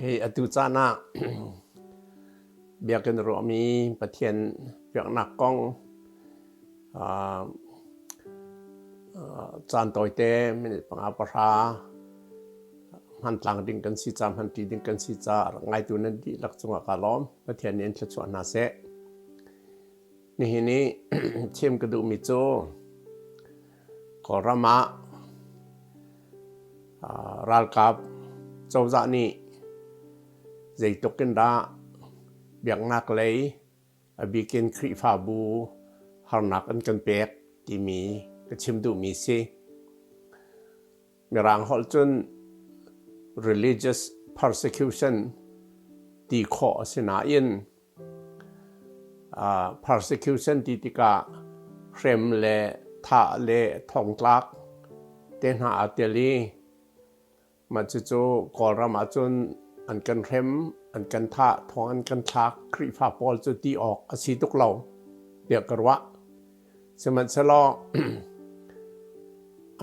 Hei atu caan ah biakinn ruahmi Pathian biaknak kong caan tawite minute panga pahra hmantlang ding kan si ca hmanṭi ding kan si ca rak ngaitu nan dihlak cungah kaa lawm. Pathian nih in thluachuah hna seh. Nihin i chim ka duhmi cu Kawlram ah ralkap cozah nih zeitluk in dah biaknak lei a bikin Khrihfabu harnak an kan pek timi ka chim duhmi si. Mirang holh cun religious persecution ti khawh a si nain Persecution ti tikah hrem le thah le thongtlak te hna aa tel i mah cucu Kawlram ahcun an kan hrem, an kan thah, thong an kan thlak, Khrihfa pawl cu ti awk a si tuk lo tiah ka ruah. Sihmanhsehlaw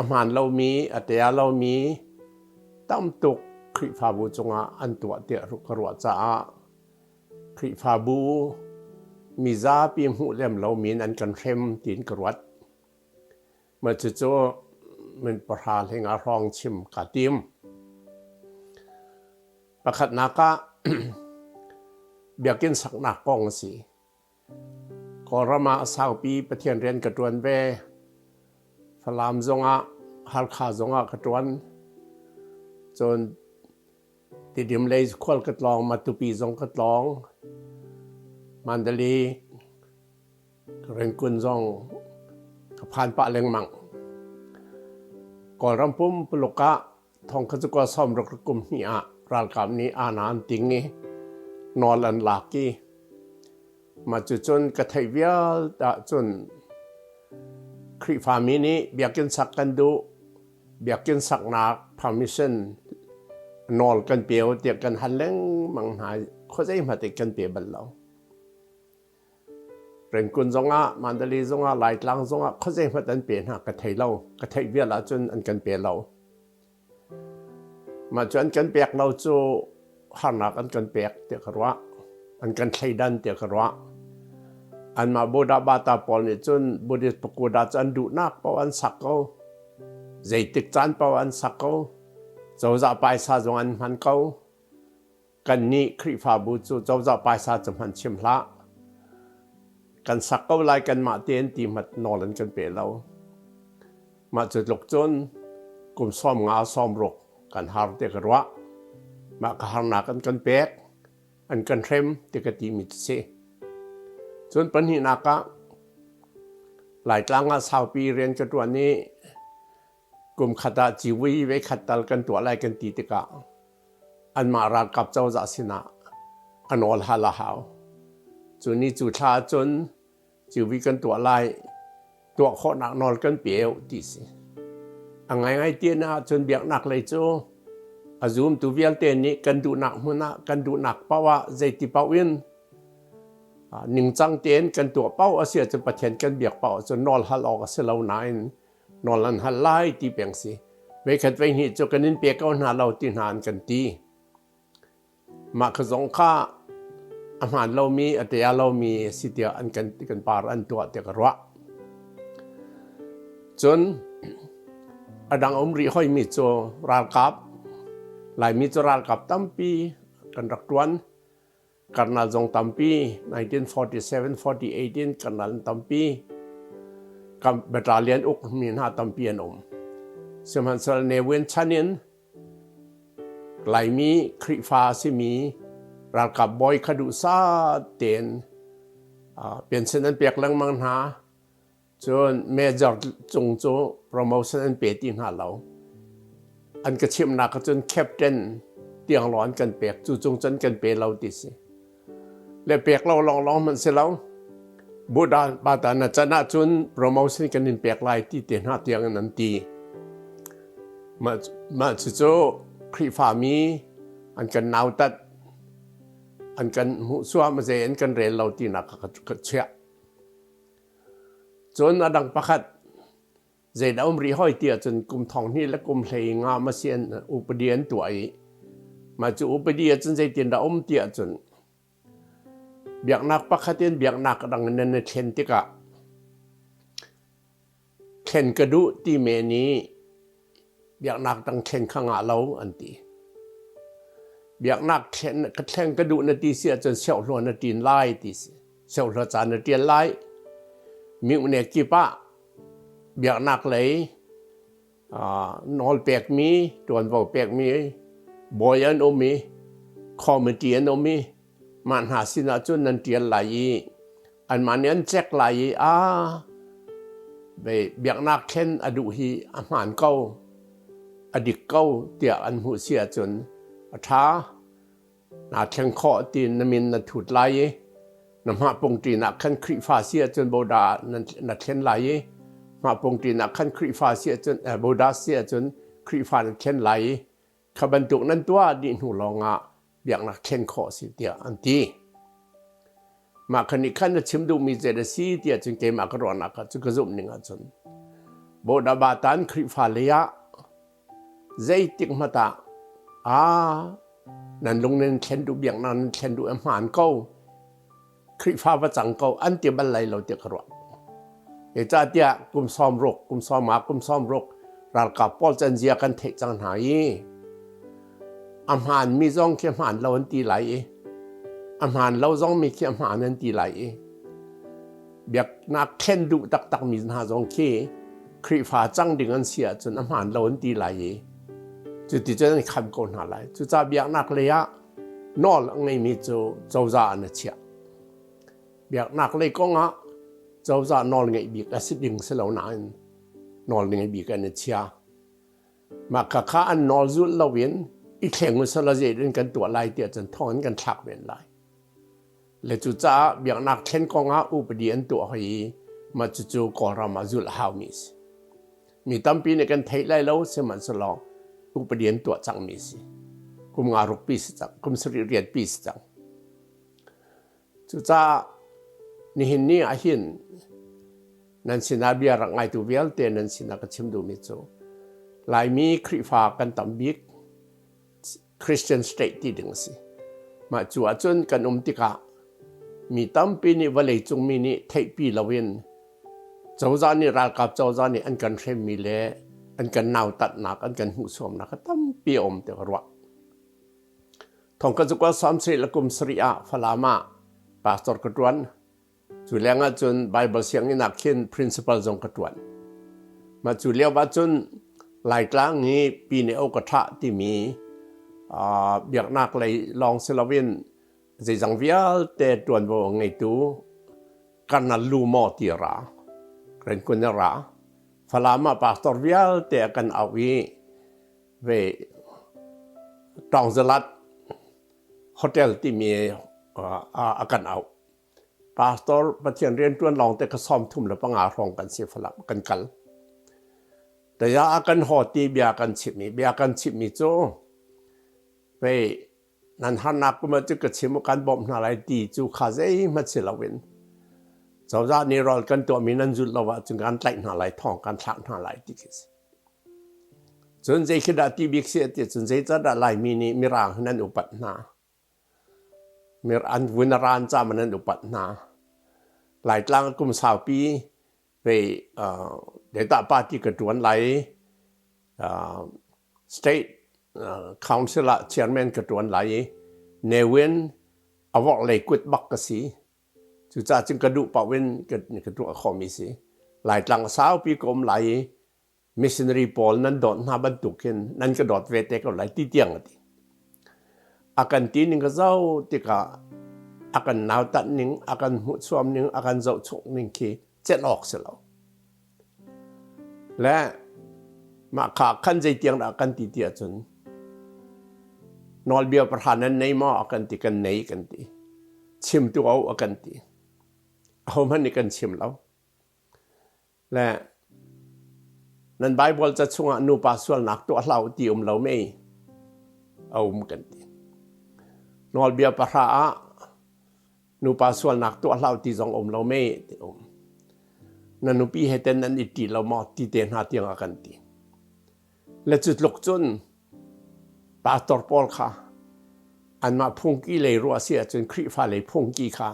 a hmaan lomi, a tea lomi tam tuk Khrihfabu cungah an tuah tiah ka ruah caah Khrihfabu mizapi hmuh lem lomi in an kan hrem tiin ka ruat. Mah cucu min pahra hlinga hrawng chim kaa tim. Pakhatnak ah biakinn saknak kong a si. Kawlram ah saupi Pathian rian ka ṭuan ve. Falam zongah, Halkha zongah ka ṭuan. Cun Tidim lei khual ka tlawng, Matupi zong ka tlawng. Mandalay, Rangoon zong ka phan pah lengmang. Kawlram pumpuluk ah thong kha cu sawm ruk kum hnih ah ralkap nih aana an ting i nawl an lak i mah cucun ka theih vialte ahcun Khrihfami nih biakinn sak kan duh biakinn saknak permission nawl kan pe u tiah kan hal lengmang hna khuazei hmanh kan pe bal lo. Rangoon zongah, Mandalay zongah, Laitlang zongah khuazei hmanh an pe hna ka thei lo. Ka theih vial ahcun an kan pe lo. Mah cu an kan pek lo cu harnak an kan pek tiah ka ruah. An kan thleidan tiah ka ruah. Anmah Buddha bata pawl nih cun Buddhist pagoda cu an duhnak paoh an sak ko. Zeitik caan paoh an sak ko. Cozah paisa zong an hman ko. Kannih Khrihfabu cu cozah paisa cu hmanh chim hlah. Kan sak ko lai kanmah tein ti hmat nawl an kan pe lo. Mah cu tluk cun kum 50 sawmruk kan har ti ka ruah. Mah ka harnak an kan pek, an kan hrem ti ka timi cu si. Cun pahnihnak ah Laitlang ah saupi rian ka ṭuan i kum khat ah civui veikhat tal kan tuah lai kan ti tikah anmah ralkap cozah sinah a nawl hal a hau. Cu ni cu thla ahcun civui kan tuah lai, tuah khawhnak nawl kan pe u ti si. A ngaingai ti na ahcun biaknak lei cu a zumtu vialte nih kan duhnak hmun ah kan duhnak paoh ah zeiti paoh in ningcang tein kan tuah paoh a si ahcun Pathian kan biak paoh ahcun nawl hal awk a si lo nain nawl an hal lai ti peng si. Veikhat veihnih cu kan in pe ko hna lo ti hna an kan ti. Mah kha zong kha a hmaan lomi, a tea lomi a si tiah an kan, kan par an tuah tiah ka ruah. Cun a dang um rih hoimi cu ralkap, Laimi cu ralkap tampi kan rak ṭuan. Karnal zong tampi 1947 48 in karnal an tampi battalion uk mi hna tampi an um sihmanhsehlaw Ne Win chan in Laimi Khrihfa a simi ralkap bawi kha duhsah tein pension an pek lengmang hna Cun major cung cu promotion an pe ti hna lo. An ka chimhnak ah cun captain tiang lawng an kan pek. Cu cung cun kan pe lo ti si. Le pek lo lawnglawng hmanh si lo. Buddha bata na can ahcun promotion kan in pek lai ti te hna tiang in an ti. Mah, mah cucu Khrihfami an kan nautat, an kan hmuhsuam, zei an kan rel lo tinak ka, ka chiah. Cun a dang pakhat. Zeidah um rih hoi ti ahcun kum thong hnih le kum hlei nga ma si an upadi an tuah i mah cu upadi ahcun zeitin dah um ti ahcun biaknak pakhat in biaknak dang in nan i thlen tikah thlen ka duh ti men i biaknak dang thlen kha ngah lo an ti. Biaknak thlen ka thleng ka duh na ti si ahcun siohlua na ṭin lai ti si. Siohlua ca na ṭial lai. Mihne kip ah biaknak lei nawl pekmi, ṭuanvo pekmi bawi an um i committee an um i mah hna sinah cun nan ṭial lai i anmah nih an cek lai i a biaknak thlen a duh hi a hmaan ko, a dik ko tiah an hmuh si ahcun a ṭha. Naa thleng khawh tiin na min na thut lai i na hmahpungṭin ah khan Khrihfa si ahcun Buddha na thlen lai i hmahpungṭin ah khan Khrihfa si ahcun Buddha si ahcun Khrihfa na thlen lai i kha bantuk nan tuah dih hnu lawngah biaknak thlen khawh a si tiah an ti. Mah kha nih khan na chim duhmi zei a si tiah cun keimah ka ruahnak ah cun ka zumh ning ahcun Buddha Batan Khrihfa lei ah zeitik hmanh ah aa nan lung nan thlen duh biaknak nan thlen duh a hmaan ko Khrihfa va cang ko an ti bal lai lo tiah ka ruah. Zeicahtiah kum 60, kum 50, kum 60 ralkap pawl can zia kan theih cang hna i a hmaanmi zong khi a hmaan lo an ti lai i a hmaan lo zong mi khi a hmaan an ti lai i biaknak thlen duh taktakmi hna zong khi Khrihfa cang ding an si ahcun a hmaan lo an ti lai i cuticun an kham ko hna lai. Cucaah biaknak lei ah nawl a ngeimi cu cozah an a chiah. Biaknak lei kong ah cozah nawl ngeih bik a si ding si lo nain nawl ngeih bik an i chia. Mah khakha an nawl zulh loin i thleng usala zeitin kan tuah lai tiah cun thong in kan thlak men lai. Le cucaah biaknak thlen kong ah upadi an tuah hoi i mah cucu Kawlram ah zulh a haumi a si. Mi tampi nih kan theih lai lo sihmanhsehlaw upadi an tuah cangmi a si. Kum nga ruk pi si cang, kum sarih riat pi si cang. Cucaah nihin ni ah hin nan sinah bia rak ngaitu vialte nan sinah ka chim duhmi cu Laimi Khrihfa kan tam bik Christian state ti ding a si. Mah cu ahcun kan um tikah mi tampi nih vawleicung mi nih theihpi loin cozah nih ralkap cozah nih an kan hremmi le an kan nautatnak an kan hmuhsuamnak a tampi a um ti ka ruah. Thong ka zukal sam sarih le kum sarih ah Falam ah pastor ka ṭuan. Cu lengah cun Bible sianginn ah khin principal zong ka ṭuan. Mah cu lio ah cun Laitlang hi Pine O ka ṭhah timi biaknak lei lawng si loin zeizong vialte ṭuanvo a ngeitu Karnal Lu Maw ti a ra. Renkun a ra. Falam ah pastor vialte a kan auh i ve Tawngzalat Hotel timi a kan auh. Pastor Pathian rianṭuan lawngte ka 35 hrawng kan si Falam kan kal. Taya a kan haw ti bia kan chimh i bia kan chimhmi cu pei nan harnak kum ah cu ka chim u kan bawmh hna lai ti cu kha zeihmanh si loin cozah nih rawl kan tuahmi nan zulh lo ahcun kan tlaih hna lai thong kan thlak hna lai ti khi si. Cun zei khi dah ti bik si ti cun zeicahdah Laimi nih Mirang hi nan upat hna. Mir an vun a ran cam an upat hna. Laitlang kum saupi vei data party ka tuan lai state council ah chairman ka tuan lai i Ne Win a vorh lei kut bak ka si. Cucaah cun ka duh paoh in ka tuah khawhmi si. Laitlang saupi ka um lai i missionary pawl nan dawt hna bantuk hin nan ka dawt ve te ko lai ti tiang a ti. A kan ti ning ka zoh tikah a kan nautat ning, a kan hmuhchuam ning, a kan zohchuk ning khi celh awk si lo. Le mah kha khan zeitiang dah kan ti ti ahcun nawlbia pahra nan nei maw a kan ti kan nei kan ti. Chim tu o a kan ti. Ahohmanh nih kan chim lo. Le nan Bible ca chungah nupa sualnak tuah hlah u ti um lo mei? A um kan ti. Nawlbia pahra ah nupa sualnak tuah hlah u ti zong um lo mei ti um. Na nupi he ten nan i ṭi lo maw ti te hna tiang a kan ti. Le cu tluk cun pastor pawl kha anmah phungki lei ruah si ahcun Khrihfa lei phungki kha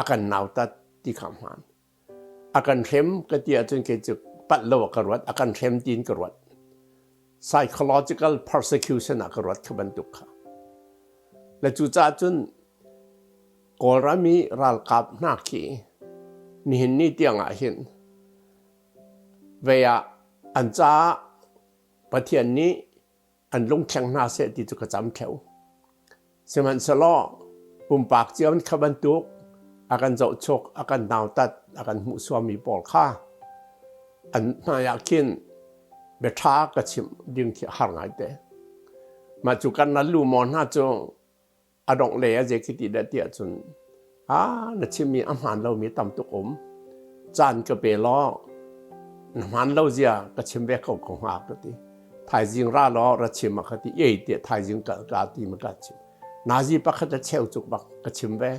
a kan nautat ti kha hmaan. A kan hrem ka ti ahcun kei cu palh lo ah ka ruat, a kan hrem tiin ka ruat. Psychological persecution ah ka ruat kha bantuk kha. Le cucaah cun Kawlram i ralkap hna khi nihin ni tiang ah hin vei ah an caah Pathian nih an lungthleng hna seh ti cu ka cam ṭheo. Sihmanhsehlaw pumpak cio in kha bantuk a kan zohchuk, a kan nautat, a kan hmuhsuammi pawl kha an hmai ah khin bia ṭha ka chimh ding khi a har ngaite. Mah cu kan ral lu maw hna cu a dongh lei ah zei khi ti dah ti ahcun a na chimmi a hmaan lomi tam tuk um caan ka pe law na hmaan lo zia ka chim ve ko ko hnga ka ti thaizing ra law ra chim a ka ti ei tiah thaizing ka ka ti ma ka chim nazi pakhat a cheu cuk bak ka chim ve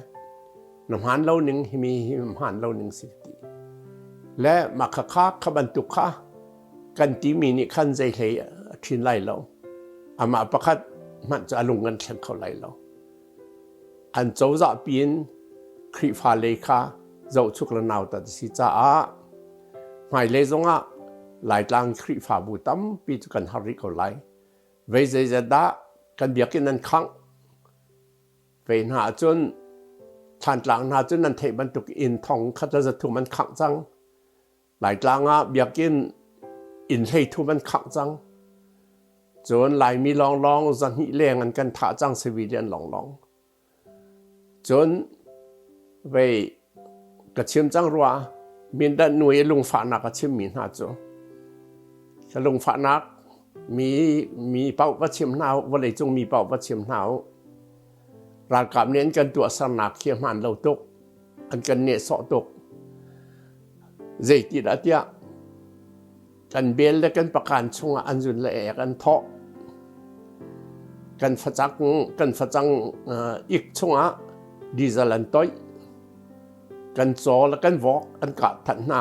na hmaan lo ning himi hi hmaan lo ning si ti le mah kha kha kha bantuk kha kan timi nih khan zei hlei a ṭhin lai lo. Amah pakhat hmanh cu a lung kan thleng kho lai lo. An cozah piin Khrihfa lei kha zohchuk le nautat a si caah hmailei zongah Laitlang Khrihfabu tampi cu kan har rih ko lai. Vei zeizat dah kan biakinn an khangh. Vei hna ahcun Thlantlang hna cu nan theih bantuk inn thong khat le 300 an khangh cang. Laitlang ah biakinn inn 30 an khangh cang. Cun Laimi lawnglawng 200 leng an kan thah cang civilian lawnglawng. Cun vei ka chim cang rua Mindat nu i lungfahnak a chimmi hna cu ka lungfahnak mi mi paoh va chim hna u vawleicung mi paoh va chim hna u ralkap nih an kan tuahsernak khi a hmaan lo tuk an kan nehsawh tuk. Zeitidah tiah kan bel le kan pakan chungah an zun le ek an thawh. Kan facang kan facang ik chungah diesel an toih. Kan caw le kan vok an kah than hna.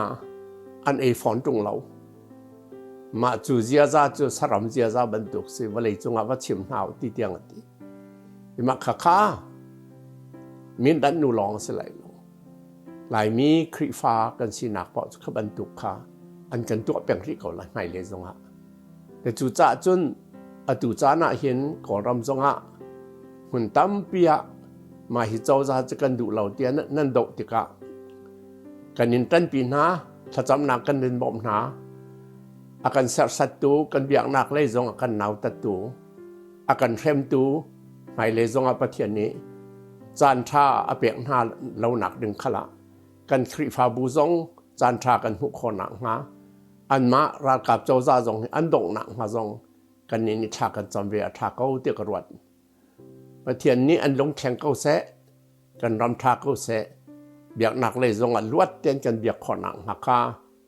An ei fawn ṭung lo. Mah cu ziaza cu saram ziaza bantuk si vawlei cungah va chim hna u ti tiang a ti. Mah khakha Mindat nu lawng a si lai lo. Laimi Khrihfa kan sinak paoh cu kha bantuk kha an kan tuah peng rih ko lai hmailei zongah. Te cu caah cun atu caan ah hin Kawlram zongah hmun tampi ah mah hi cozah cu kan duh lo tiah nan doh tikah kan in ṭanpi hna, thlacamnak kan in bawmh hna, a kan serhsattu, kan biaknak lei zong a kan nautattu, a kan hremtu hmailei zongah Pathian nih caan ṭha a pek hna lonak ding khal ah kan Khrihfabu zong caan ṭha kan hmuh khawh nakhnga anmah ralkap cozah zong hi an dongh nakhnga zong kannih nih thla kan cam ve a ṭha ko tiah ka ruat. Pathian nih an lungthleng ko seh, kan ram ṭha ko seh, biaknak lei zong ah luat tein kan biak khawh nakhnga kha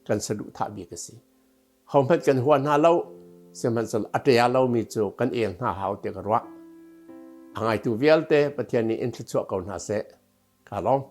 kan saduhthah bik a si. Hohmanh kan hua hna lo, sihmanhsehlaw a ṭia lomi cu kan el hna hau tiah ka ruah. A ngaitu vialte Pathian nih in thluachuah ko hna seh. Kaa lawm.